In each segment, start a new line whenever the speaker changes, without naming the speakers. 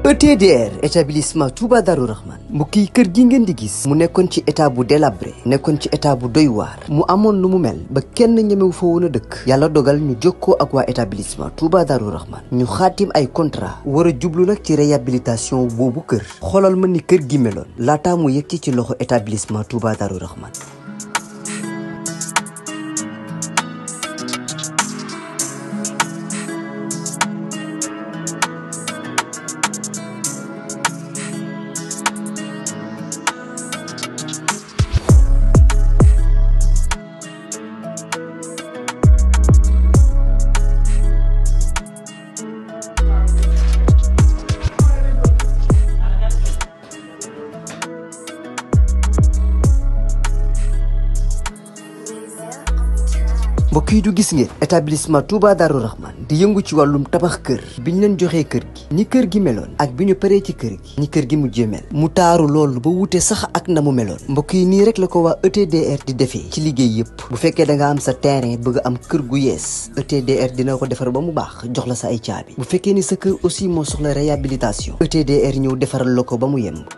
ETDR établissement Touba Darou Rahman mbokk yi kër gi ngeen di gis mu nekkoon ci état bu délabré nekkoon ci état bu doy waar mu amoon lu mu mel ba kenn ñemewu fa woon a dëkk yàlla dogal ñu jokkoo ak waa établissement Touba Darou Rahman ñu xaatim ay contrat war a jublu nag ci réhabilitation boobu kër xoolal ma ni kër gi meloon laataa mu yegg ci loxo établissement Touba Darou Rahman. mbokk yi du gis ngeen établissement Touba Darou Rahman di yëngu ci wàllum tabax kër bi ñu leen joxee kër gi ni kër gi meloon ak bi ñu paree ci kër gi ni kër gi mujjee mel mu taaru loolu ba wute sax ak na mu meloon mbokk yi nii rek la ko waa ETDR di defee ci liggéey yëpp bu fekkee da nga am sa terrain bëgg am kër gu yees ETDR dina ko defar ba mu baax jox la sa ay caabi bu fekkee ni sa kër aussi moo soxla réhabilitation ETDR ñëw defaral la ko ba mu yemb.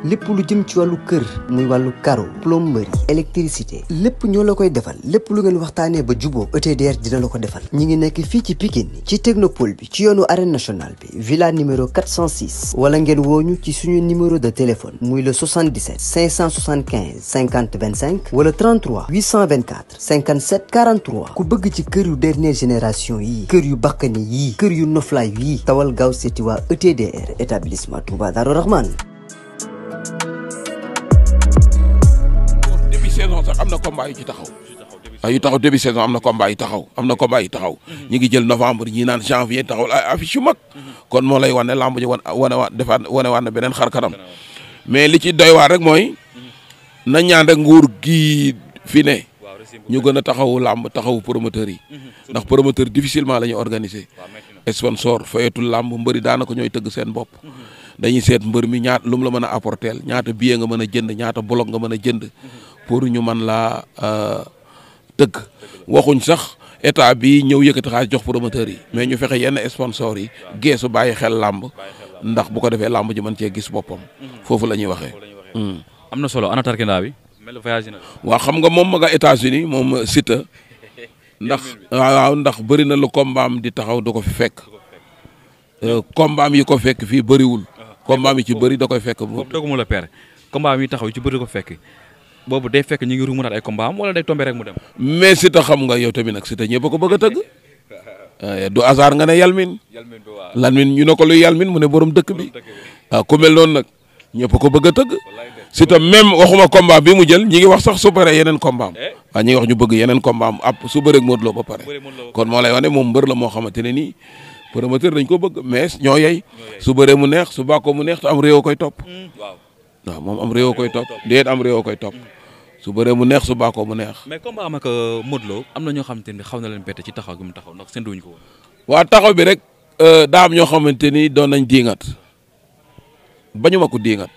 lépp lu jëm ci wàllu kër muy wàllu carreau plomberie électricité lépp ñoo la koy defal lépp lu ngeen waxtaanee ba juboo ETDR dina la ko defal ñi ngi nekk fii ci Pikine ci technopole bi ci yoonu arène nationale bi villa numéro 406 wala ngeen wooñu ci suñu numéro de téléphone muy le 77 575 50 25 wala 33 824 57 43 ku bëgg ci kër yu dernière génération yi kër yu bakkani yi kër yu noflaay yi tawal gaaw seeti waa ETDR établissement Touba Darou Rahman.
saison sax am na combat yu ci taxaw yu taxaw début saison am na combat yu taxaw ñi ngi jël novembre ñi naan janvier taxaw affiche yu mag kon moo lay wane lamb ji wane na beneen xar kanam mais li ci doy waar rek mooy na ñaan rek nguur gi fi ne ñu gën a taxawu lamb taxawu promoteurs yi ndax promoteur difficilement la ñuy organiser sponsor fayetul lamb mbëri daanaka ñooy tëgg seen bopp dañuy seet mbër mi ñaata lu mu la mën a apporter ñaata billet nga mën a jënd ñaata bloc nga mën a jënd pour ñu mën laa tëgg waxuñ sax état bi ñëw yëkkati xaalis jox promoteurs yi mais ñu fexe yenn sponsors yi geesu bàyyi xel làmb ndax bu ko defee làmb ji mën cee gis boppam foofu la ñuy waxee.
am na solo ana tarkindaa bi.
waaw xam nga moom ma nga États-Unis moom Siteu ndax bëri na lu kombaam di taxaw da ko fi fekk kombaam yi ko fekk fii bëriwul kombaam yi ci bëri da koy fekk.
boobu doguma la père kombaam yi taxaw ci bëri ko fekk. boobu day fekk ñu ngi ruumanaat ay combat am wala day tombé rek mu dem.
mais Siteu xam nga yow tamit nag Siteu ñëpp a ko bëgg a tëgg du hasard nga ne yalmin ñu ne ko luy yalmin mu ne borom dëkk bi waaw ku mel noonu nag ñëpp a ko bëgg a tëgg Siteu même waxuma combat bi mu jël ñi ngi wax sax su bëree yeneen combat am waaw ñi ngi wax ñu bëgg yeneen combat am su bëree Modou Lo ba pare kon moo lay wane moom mbër la moo xamante ne nii promoteur dañ ko bëgg mais ñoo yey su bëree mu neex su bàkkoo mu neex te am réew koy topp waaw moom am réew koy topp déet am réew koy topp su bëree mu neex su baakoo mu neex.
mais combat am ak Modou Lo am na ñoo xamante ni xaw na leen bett ci taxaw gi mu taxaw ndax séntuwuñ ko woon.
waa taxaw bi rek daa am ñoo xamante ni doon nañ diingat bañu ma ko diingat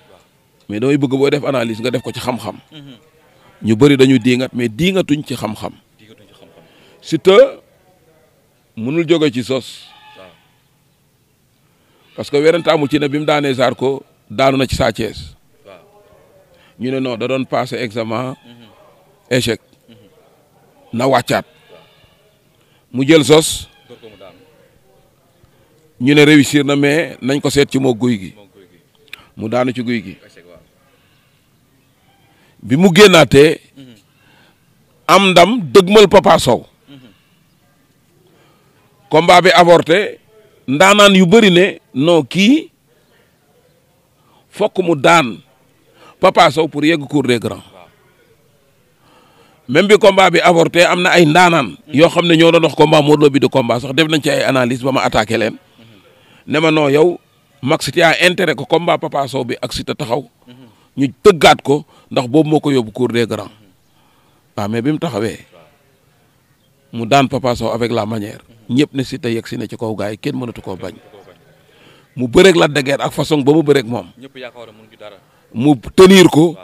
mais damay bëgg boo def analyse nga def ko ci xam-xam ñu bëri dañu diingat mais diingatuñ ci xam-xam Siteu mënul jóge ci sos parce que werante amul ci ne bi mu daanee Zarko daanu na ci Sa Thiès ñu ne non da doon passé examen échec na wàccaat mu jël sos ñu ne réussir na mais nañ ko seet ci moo guy gi mu daanu ci guy gi bi mu génnaatee am ndam dëgmal Papa Sow combat bi avorté ndaanaan yu bëri ne non kii fokk mu daan Papa Sow pour yegg cour des grands même bi combat bi avorté am na ay ndaanaan yoo xam ne ñoo doon wax combat Modou Lo bi de combat sax def nañ ci ay analyse ba ma attaqué leen ne ma non yow Max ti a intérêt ko combat Papa Sow bi ak Siteu taxaw ñu tëggaat ko ndax boobu moo ko yóbbu cour des grands waaw mais bi mu taxawee mu daan Papa Sow avec la manière ñëpp ne Siteu yegg si ne ci kaw gars yi kenn mënatu koo bañ mu bëreeg Lac de Guiers ak façon ba mu bëreeg moom mu tenir ko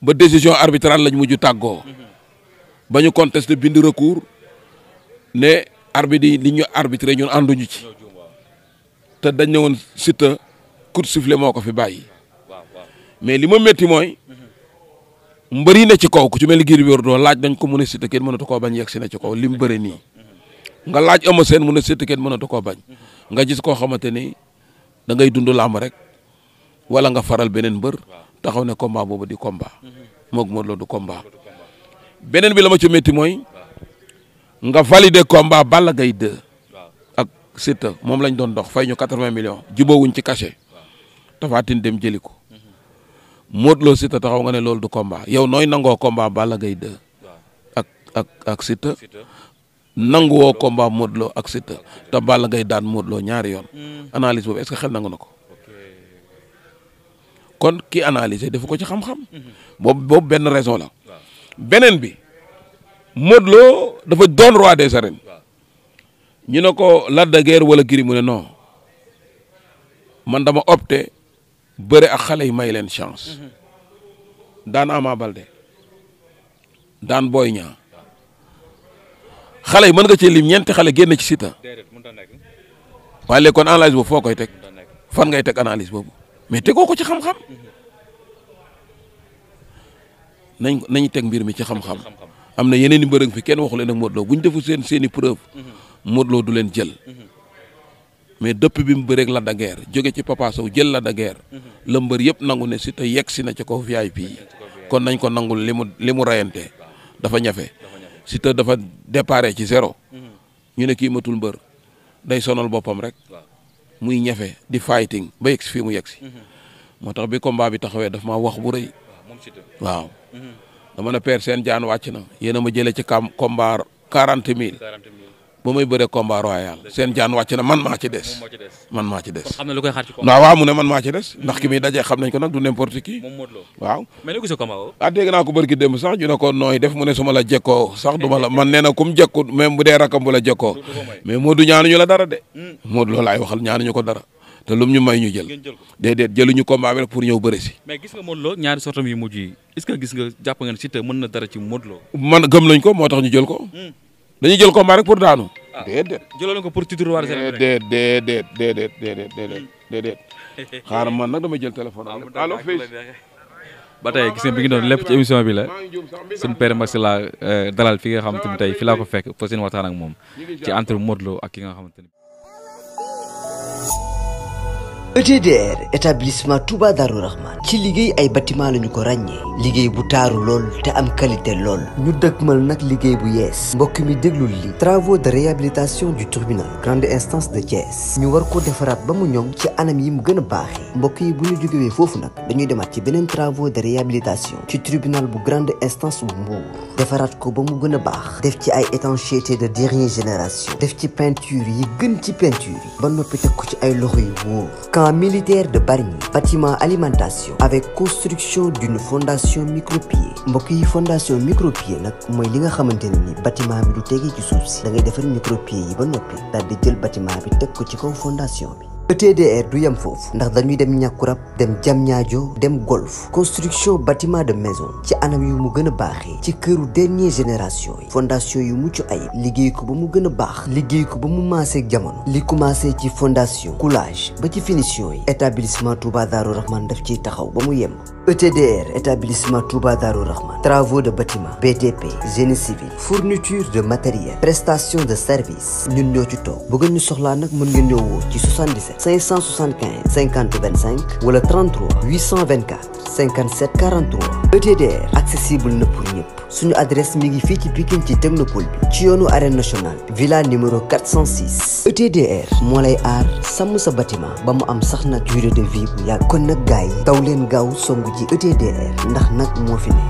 ba décision arbitrale lañ mujj tàggoo ba ñu contesté bind recours ne arbitre yi li ñu arbitré ñun ànduñu ci te dañ ne woon Siteu coup de sifflet moo ko fi bàyyi mais li ma métti mooy mbër yi ne ci kaw ku ci mel ni Gris Bordeaux laaj dañ ko mu ne Siteu kenn mënatu koo bañ yegg si ne ci kaw li mu bëre nii nga laaj Eumeu Sène mu ne Siteu kenn mënatu koo bañ nga gis koo xamante ni da ngay dund làmb rek wala nga faral beneen mbër taxaw ne combat boobu di combat moog Modou Lo du combat beneen bi la ma ci métti mooy nga valider combat Balla Gaye 2 ak Siteu moom lañ doon dox fay ñu 80 millions jubóowuñ ci cachet Tapha Tine dem jëli ko Modou Lo Siteu taxaw nga ne loolu du combat yow nooy nangoo combat Balla Gaye 2 ak Siteu nanguwoo combat Modou Lo ak Siteu te Balla Gaye daan Modou Lo ñaari yoon analyse boobu est-ce que xel nangu na ko kon ki analyser defu ko ci xam-xam boobu benn raison la beneen bi Modou Lo dafa doon roi des arènes ñu ne ko Lac de Guiers wala Gris mu ne non man dama opté bëre ak xale yi may leen chance daan Ama Baldé daan Boy Niang xale yi mën nga cee lim ñeenti xale génn ci Siteu waaye léegi kon analyse boobu foo koy teg fan ngay teg analyse boobu mais tegoo ko ci xam-xam nañ teg mbir mi ci xam-xam am na yeneen i mbërëng fi kenn waxu leen ak Modou Lo bu ñu defu seen i preuve Modou Lo du leen jël mais depuis bi mu bëreeg Lac de Guiers jóge ci Papa Sow jël Lac de Guiers la mbër yëpp nangu ne Siteu yegg si na ci kaw VIP yi kon nañ ko nangul li mu rayante dafa ñafe Siteu dafa déparé ci zéro ñu ne kii matul mbër day sonal boppam rek muy ñafe di fighting ba yegg si fii mu yegg si moo tax bi combat bi taxawee daf maa wax bu rëy waaw dama ne père seen jaan wàcc na yéen a ma jëlee ci combat 40 000 ba may bëree combat royal seen jaan wàcc na man maa ci des man maa ci des.
xam na lu koy xaar ci combat.
waaw mu ne man maa ci des ndax ki muy dajee xam nañ ko nag du n'importe qui.
moom Modou Lo
waaw.
mais ni gisoo combat boobu.
dégg naa ko barki démb sax ñu ne ko nooy def mu ne su ma la jekkoo sax du ma la man nee na kum jekkut même bu dee rakam bu la jekkoo mais Modou ñaanuñu la dara de. Modou Lo laay waxal ñaanuñu ko dara te lum ñu may ñu jël. déedéet jëluñu combat bi rek pour ñëw bëre si.
mais gis nga Modou Lo ñaari sortam yu mujj yi est-ce que gis nga jàpp nga ne Siteu mën na dara ci Modou Lo.
man gëm nañ ko moo tax ñu jël ko. dañuy jël combat rek pour daanu. déedéet
jëloon ko pour titre roi
déedéet xaaral man nag dama jël téléphone allo Face.
ba tey gis nga bi ngi doon lépp ci émission bi la suñu père Max la dalal fi nga xamante ni tey fi laa ko fekk fa seen waxtaan ak moom ci entre Modou Lo ak ki nga xamante ni.
ETDR établissement Touba Darou Rahman ci liggéey ay bâtiment lañu ko ràññee liggéey bu taaru lool te am qualité lool ñu dëkkmal nag liggéey bu yees mbokk mi déglul li travaux de réhabilitation du tribunal grande instance de Thiès ñu war ko defaraat ba mu ñoŋ ci anam yi mu gën a baaxee mbokk yi bu ñu jógewee foofu nag dañuy demaat ci beneen travaux de réhabilitation ci tribunal bu grande instance bu Mbour defaraat ko ba mu gën a baax def ci ay étanchéité de dernière génération def ci peinture yi gën ci peinture yi ba noppi teg ko ci ay loxo yu wóor militaire de Bargny bâtiment alimentation avec construction d'une fondation micropieux mbokk yi fondation micropieux nag mooy li nga xamante ne ni bâtiment bi du tegee ci suuf si da ngay defar micropieux yi ba noppi daal di jël bâtiment bi teg ko ci kaw fondation bi. ETDR du yem foofu ndax dañuy dem Ñàkkurab dem Diamniadio dem Golf construction bâtiment de maison ci anam yu mu gën a baaxee ci këru dernière génération yi fondation yu mucc ayib liggéey ko ba mu gën a baax liggéey ko ba mu maaseeg jamono li commencé ci fondation coulage ba ci finition yi établissement Touba Darou Rahman daf ciy taxaw ba mu yemb. ETDR établissement Touba Darou Rahman travaux de bâtiment BTP génie civil fourniture de matériel prestation de service ñun ñoo ci toog bu ngeen ñu soxlaa nag mën ngeen ñëw woo ci 77 575 50 25 wala 33 824 57 43 ETDR accessible na pour ñëpp suñu adresse mi ngi fii ci Pikine ci Technopole bi ci yoonu arène nationale villa numéro 406 ETDR moo lay aar sàmm sa bâtiment ba mu am sax na durée de vie bu yàgg kon nag gars yi daw leen gaaw songu ji ETDR ndax nag moo fi ne